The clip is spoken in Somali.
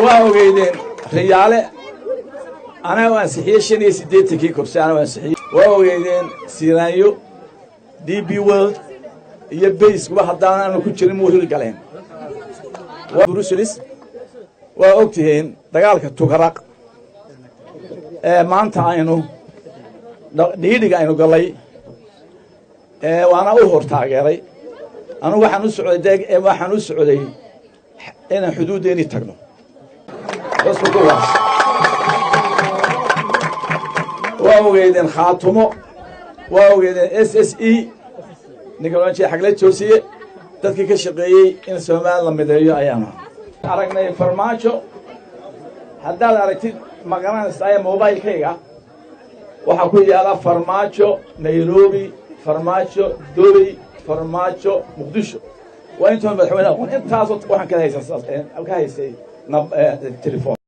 Waa ogeydeen Riyaale anaa u ansixiyey 85-kii kursi, anaa u ansixiyey. Waa ogeydeen Siiraanyo, DP World iyo bayskuba haddaan aanu ku jirin muu hil galeen Brussels. Waa og tihiin dagaalka Tukaraq ee maanta aynu dhiidhiga aynu gallay, waana u hor taageeray. Anugu waxaan u socday, de waxaan u socday inaan xuduuddeeni tagno xusku kuwaas. Waa ogeydeen Khaatumo, waa ogeydeen SSE, ninka odhan jiray Xagle Toosiye, dadkii ka shaqeeyey in Soomaali la mideeyo ayaanu aragnay. Farmaajo haddaad aragtid, ma garanaysaa, mobilekayga waxaa ku yaala Farmaajo Nairobi, Farmaajo Dobey, Farmaajo Muqdisho. Waa intoon madaxweyne aqoon intaasoo waxaan ka haysa ka haystay telefon.